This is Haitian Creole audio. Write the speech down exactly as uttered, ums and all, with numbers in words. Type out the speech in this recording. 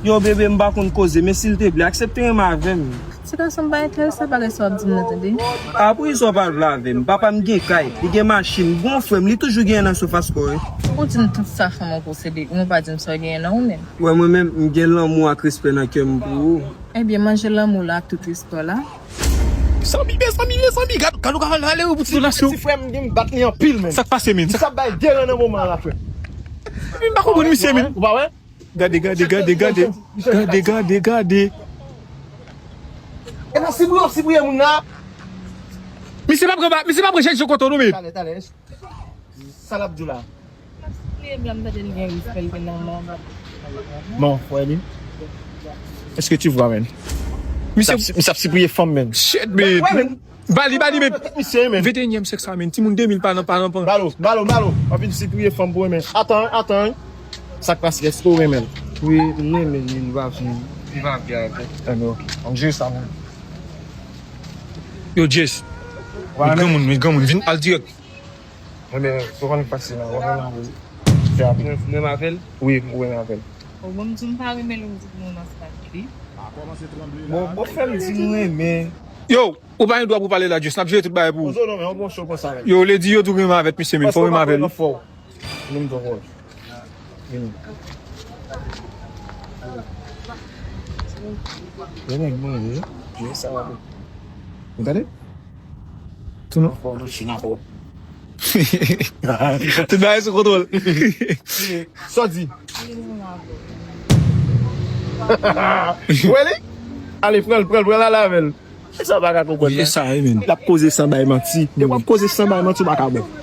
Yo, bebe, m pa konn koze, men silteplè, aksepte renmen avè m. Ti gason m pa enterese bagay sa w ap di m nan, tande. A, poukisa w pa vle avè m? Papa m gen kay, li gen machin, m gen yon frè m, li toujou genyen nan sofas kò, wi. Ou di m tout sa fanm an posede, ou pa di m sa w genyen nan ou menm. Wè, mwen menm, m gen lanmou ak respè nan kè m pou ou. Ebyen, manje lanmou la ak tout respè w la. Sanbi, men Sanbi, men Sanbi, gad, gad ou ka ale, ale, ou ti relasyon. Ti frè m, m bat li anpil, men. Sa k pase, men? Sa bay deran nan moman la, frè. M pa konprann misye, men. Ou pa wè? Gade, gade, gade, gade. Gade, gade, gade. E nan sipriye, sipriye moun la. Misye pa pran, misye pa pran jèt je kote w non, men. Talè, talè. Sa l ap di w la? Sipriye, m tande l gen respè, l gen lanmou. Non, frè li. Est-ce que tu vois, man? Misye, misye ap sipriye fanm, man. Shit, man. Ba li, ba li, men. Misye, men. Venteyinyèm syèk sa, men. Timoun de mil pa nan, pa nan, pa nan. Balo, balo, balo. W ap vin sipriye fanm pou renmen. Atan, atan. Sa k pase, èske w renmen l? Wi, m renmen l, men m pa vle, m pa vle avè l. Ebyen, ok. Ann jwe sa, men. Yo, Jess. Met granmoun, met granmoun. Vin al dirèk. Ebyen, ou konn k pase la, w ap renmen avè l. Fè apre. Ou renmen avè l? Wi, ou renmen avè l. Bon, bon, m di m pa renmen l, ou di pou mwen m ap bat li. Bon, bon, fè m di m renmen. Yo, ou pa gen dwa pou pale la, Jess. N ap jere tout bagay pou ou. Ozo non, men yon bon show konsa, men. Yo, Lady yo tou renmen avèk misye, men. Fò w renmen avè l. Vini. Yo, nèg mwen, wi. Jess sa va. Ou tande? Tou non? Fò nou chin akò. Tout bagay sou kontwòl. Sa w di? Wè li? Ale, pran l, pran l, pran l ale avè l. Sa pa ka konprann. E sa, e, men. L ap koze san bay manti. Depi w ap koze san bay manti, ou pa ka bon.